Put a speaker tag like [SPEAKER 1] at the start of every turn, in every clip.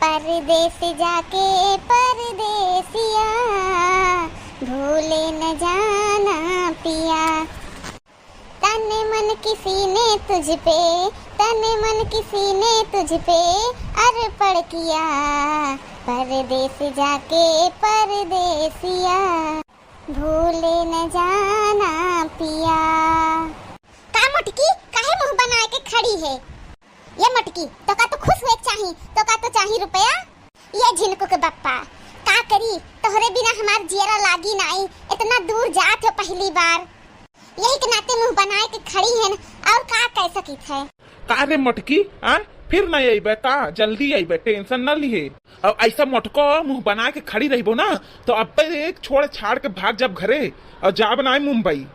[SPEAKER 1] परदेस जाके परदेसिया, भूले न जाना पिया। तन मन किसी ने तुझ पे, तन मन किसी ने तुझ पे अर्पण किया, परदेस जाके परदेसिया, भूले न जाना पिया। का मोटकी काहे मुंह बना के खड़ी है? ये मोटकी तो का तो खुश हुए चाही, तो का तो चाही रुपया। ये झिनकू के बप्पा का करी, तोहरे बिना हमार जियरा लागी नाई, इतना दूर जात हो पहली बार, यही के नाते मुंह बनाए के खड़ी है न, और का कह सकित है।
[SPEAKER 2] का रे मोटकी, आ फिर नहीं अबे का? जल्दी अबे, टेंशन न लिए। और ऐसा मोटको मुंह बना के खड़ी रहिबो ना तो अब एक छोड़ छाड़ के भाग जब घरे और जा बनाए मुंबई।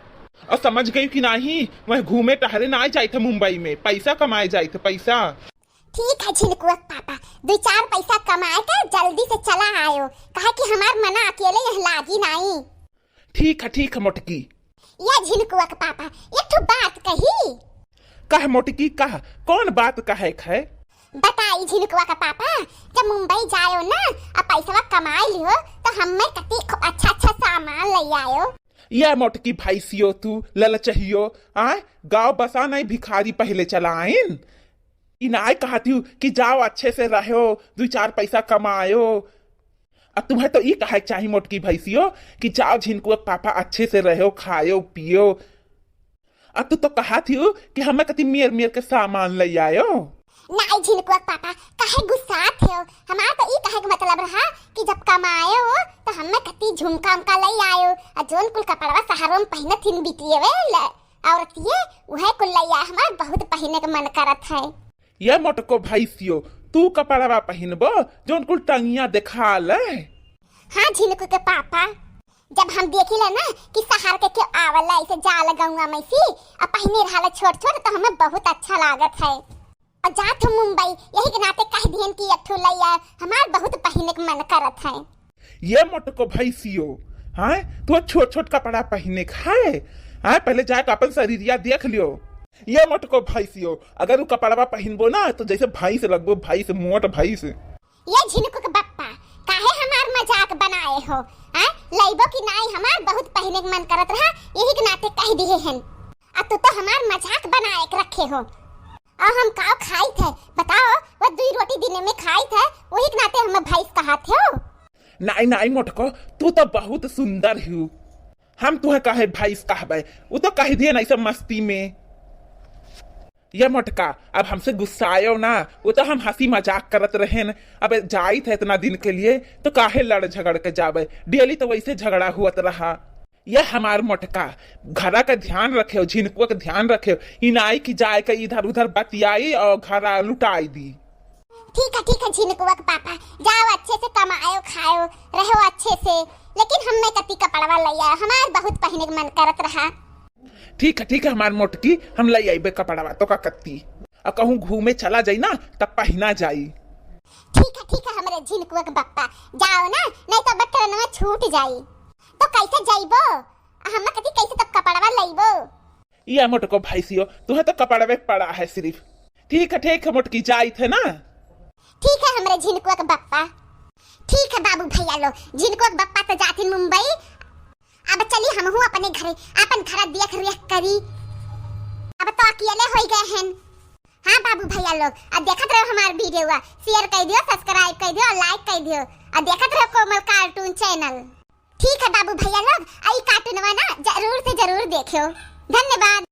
[SPEAKER 2] और समझ गई कि नहीं, वह घूमे टहले ना जाए थे मुंबई में, पैसा कमाए जाए थे पैसा।
[SPEAKER 1] ठीक है झिनकुआ पापा, दो चार पैसा कमाए के जल्दी से चला आयो, कहा कि हमार मना अकेले यह लागी नहीं।
[SPEAKER 2] ठीक है मोटकी।
[SPEAKER 1] ये झिनकुआ के पापा एक ठो बात कही।
[SPEAKER 2] कह मोटकी कह, कौन बात कहे है?
[SPEAKER 1] बताई झिनकुआ का पापा, जब मुंबई जायो ना और पैसा कमाए लियो तो हमें कति अच्छा अच्छा सामान ले आयो।
[SPEAKER 2] ये मोटकी भाईसियो तू ललचहियो, आय गांव बसा नहीं भिखारी पहले चलाइन। इनाय कहती हूँ कि जाओ अच्छे से रहो, दो चार पैसा कमायो। अब तुम्हें तो ये कहे चाहिए मोटकी भैंसियो कि जाओ झिनकू पापा अच्छे से रहो, खायो पियो। अब तू तो कहा थी कि हमें कति मियर मियर के सामान ले आयो।
[SPEAKER 1] नहीं झिनकुआ पापा काहे गुस्सा थे हो? हमार तो ई कहे के मतलब रहा कि जब कमाए हो तो हमें कति झुमका उमका ले आयो, और जोन कुल कपड़वा शहरों में पहने थिन बिटिए वे औरतिये वह कुल ले आयो, हमार बहुत पहने के मन करत है।
[SPEAKER 2] ये मोटको भैंसियो तू कपड़वा पहनबो जोन कुल टंगिया देखा ले।
[SPEAKER 1] हाँ झिनकू के पापा, जब हम देखिला ना कि शहर के के आवला ऐसे जाल गौआ में सी और पहने रहा छोट छोट तो हमें बहुत अच्छा लागत है। और जात हूँ मुंबई यही के नाते कह दिहन कि एक ठो ले आयो, हमार बहुत पहने के मन करत है।
[SPEAKER 2] ये मोटको भैंसियो, हाँ तू छोट छोट कपड़ा पहने खाए, हाँ पहले जाके अपन शरीरिया देख लियो। ये मोटको भैंसियो अगर वो कपड़वा पहनबो ना तो जैसे भैंस लगबो, भैंस मोट भैंस।
[SPEAKER 1] ये झिनकू के बप्पा काहे हमार मजाक बनाए हो? हाँ लइबो कि नाई, हमार बहुत पहने के मन करत रहा यही के नाते कह दिए हन, अब तू तो हमार मजाक बनाए के रखे हो। और हम काव खाई थे बताओ, वो दुई रोटी दिन में खाई थे वही के नाते हम भैंस कहा थे हो।
[SPEAKER 2] नाई नाई मोटको तू तो बहुत सुंदर हूँ, हम तुहे कहे भैंस कहबे, वो तो कह दिए ना सब मस्ती में। ये मोटका अब हमसे गुस्सायो ना, वो तो हम हंसी मजाक करत रहे न। अब जाई थे इतना दिन के लिए तो काहे लड़ झगड़ के जाबे, डेली तो वैसे झगड़ा हुआ रहा। ये हमार मोटका घरा का ध्यान रखे, झिनकुआ का ध्यान रखे, इनाई की जाए के इधर उधर बतियाई और घरा लुटाई दी।
[SPEAKER 1] ठीक है झिनकुआ के पापा, जाओ अच्छे से कमायो खायो रहो अच्छे से, लेकिन हमें कति कपड़वा ले आयो, हमार बहुत पहने के मन करत रहा।
[SPEAKER 2] ठीक है हमार मोटकी, हम ले आइबे कपड़वा तो का कत्ती, और कहूँ घूमे चला जाई ना तब पहना जाई।
[SPEAKER 1] ठीक है हमरे झिनकुआ के बप्पा, जाओ ना नहीं तो बटनवा छूट जाई। तो कैसे जाइबो हम कति कैसे तब कपड़वा लइबो?
[SPEAKER 2] ये मोटको भाईसियो तुहे तो कपड़वे पड़ा है सिर्फ। ठीक है मोटकी जाई थे ना।
[SPEAKER 1] ठीक है हमरे झिनकुआ के बप्पा। ठीक है बाबू भैया लो, झिनकुआ के बप्पा तो जाती मुंबई, अब चली हमहू अपने घरे अपन घर देख रेख करी, अब तो अकेले हो गए हैं। हाँ बाबू भैया लोग, अब देखत रहो हमार वीडियो, शेयर कर दियो, सब्सक्राइब कर दियो और लाइक कर दियो, और देखत रहो कोमल कार्टून चैनल। ठीक है बाबू भैया लोग, आई कार्टूनवा ना जरूर से जरूर देखियो। धन्यवाद।